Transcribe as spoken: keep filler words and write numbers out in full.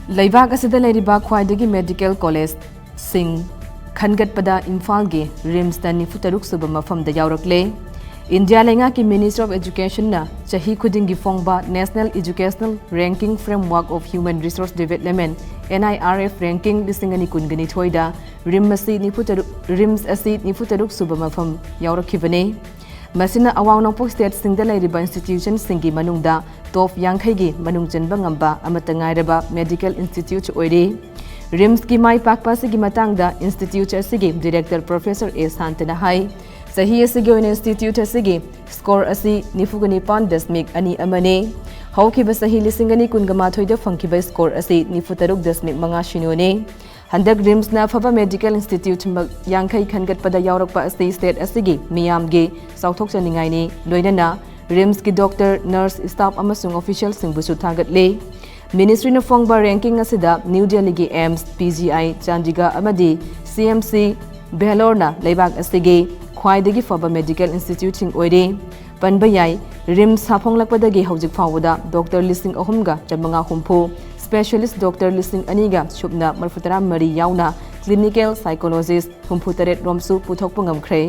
ꯂꯩꯕꯥꯛ ꯑꯁꯤꯗ ꯂꯩꯔꯤꯕ ꯈ꯭ꯋꯥꯏꯗꯒꯤ ꯃꯦꯗꯤꯀꯦꯜ ꯀꯣꯂꯦꯖꯁꯤꯡ ꯈꯟꯒꯠꯄꯗ ꯏꯝꯐꯥꯜꯒꯤ ꯔꯤꯝꯁꯇ ꯅꯤꯐꯨ ꯇꯔꯨꯛ ꯁꯨꯕ ꯃꯐꯝꯗ ꯌꯥꯎꯔꯛꯂꯦ꯫ ꯏꯟꯗꯤꯌꯥ ꯂꯩꯉꯥꯛꯀꯤ Ministry of Educationꯅ ꯆꯍꯤ ꯈꯨꯗꯤꯡꯒꯤ ꯐꯣꯡꯕ National Educational Ranking Framework of Human Resource Development, N I R F ranking ꯂꯤꯁꯤꯡ ꯑꯅꯤ ꯀꯨꯟꯒ ꯅꯤꯊꯣꯏꯗ ꯔꯤꯝ ꯑꯁꯤ ꯅꯤꯐꯨ ꯇꯔꯨꯛ, ꯔꯤꯝꯁ ꯑꯁꯤ ꯅꯤꯐꯨ ꯇꯔꯨꯛ ꯁꯨꯕ ꯃꯐꯝ ꯌꯥꯎꯔꯛꯈꯤꯕꯅꯤ꯫ ꯃꯁꯤꯅ ꯑꯋꯥꯡ ꯅꯣꯡꯄꯣꯛ stateꯁꯤꯡꯗ ꯂꯩꯔꯤꯕ institutionꯁꯤꯡꯒꯤ ꯃꯅꯨꯡꯗ top ꯌꯥꯡꯈꯩꯒꯤ ꯃꯅꯨꯡ ꯆꯟꯕ ꯉꯝꯕ ꯑꯃꯠꯇ ꯉꯥꯏꯔꯕ medical institute ꯑꯣꯏꯔꯤ꯫ ꯔꯤꯝꯁꯀꯤ ꯃꯥꯏ ꯄꯥꯛꯄ ꯑꯁꯤꯒꯤ ꯃꯇꯥꯡꯗ institute ꯑꯁꯤꯒꯤ director Professor A ꯁꯥꯟꯇꯅ ꯍꯥꯏ, ꯆꯍꯤ ꯑꯁꯤꯒꯤ ꯑꯣꯏꯅ institute ꯑꯁꯤꯒꯤ score ꯑꯁꯤ ꯅꯤꯐꯨꯒ ꯅꯤꯄꯥꯟ ꯗꯁꯃꯤꯛ ꯑꯅꯤ ꯑꯃꯅꯤ꯫ ꯍꯧꯈꯤꯕ ꯆꯍꯤ ꯂꯤꯁꯤꯡ ꯑꯅꯤ ꯀꯨꯟꯒ ꯃꯥꯊꯣꯏꯗ ꯐꯪꯈꯤꯕ score ꯑꯁꯤ ꯅꯤꯐꯨ ꯇꯔꯨꯛ ꯗꯁꯃꯤꯛ ꯃꯉꯥ ꯁꯤꯅꯣꯅꯤ꯫ ꯍꯟꯗꯛ ꯔꯤꯝꯁꯅ ꯑꯐꯕ medical institute ꯃ-, ꯌꯥꯡꯈꯩ ꯈꯟꯒꯠꯄꯗ ꯌꯥꯎꯔꯛꯄ ꯑꯁꯤ state ꯑꯁꯤꯒꯤ ꯃꯤꯌꯥꯝꯒꯤ ꯆꯥꯎꯊꯣꯛꯆꯅꯤꯡꯉꯥꯏꯅꯤ꯫ ꯂꯣꯏꯅꯅ ꯔꯤꯝꯁꯀꯤ doctor, nurse, staff ꯑꯃꯁꯨꯡ officialꯁꯤꯡꯕꯨꯁꯨ ꯊꯥꯒꯠꯂꯤ꯫ Ministryꯅ ꯐꯣꯡꯕ ranking ꯑꯁꯤꯗ ꯅ꯭ꯌꯨ ꯗꯦꯜꯂꯤꯒꯤ AIIMS, P G I, Chandigarh ꯑꯃꯗꯤ C M C, ꯚꯦꯂꯣꯔꯅ ꯂꯩꯕꯥꯛ ꯑꯁꯤꯒꯤ ꯈ꯭ꯋꯥꯏꯗꯒꯤ ꯐꯕ medical instituteꯁꯤꯡ ꯑꯣꯏꯔꯤ꯫ ꯄꯟꯕ ꯌꯥꯏ, ꯔꯤꯝꯁ ꯁꯥꯐꯣꯡꯂꯛꯄꯗꯒꯤ ꯍꯧꯖꯤꯛ ꯐꯥꯎꯕꯗ doctor ꯂꯤꯁꯤꯡ ꯑꯍꯨꯝꯒ ꯆꯥꯃꯉꯥ ꯍꯨꯝꯐꯨ, specialist doctor ꯂꯤꯁꯤꯡ ꯑꯅꯤꯒ ꯁꯨꯞꯅ ꯃꯔꯤꯐꯨ ꯇꯔꯥ ꯃꯔꯤ ꯌꯥꯎꯅ clinical psychologist ꯍꯨꯝꯐꯨ ꯇꯔꯦꯠ ꯔꯣꯝꯁꯨ ꯄꯨꯊꯣꯛꯄ ꯉꯝꯈ꯭ꯔꯦ꯫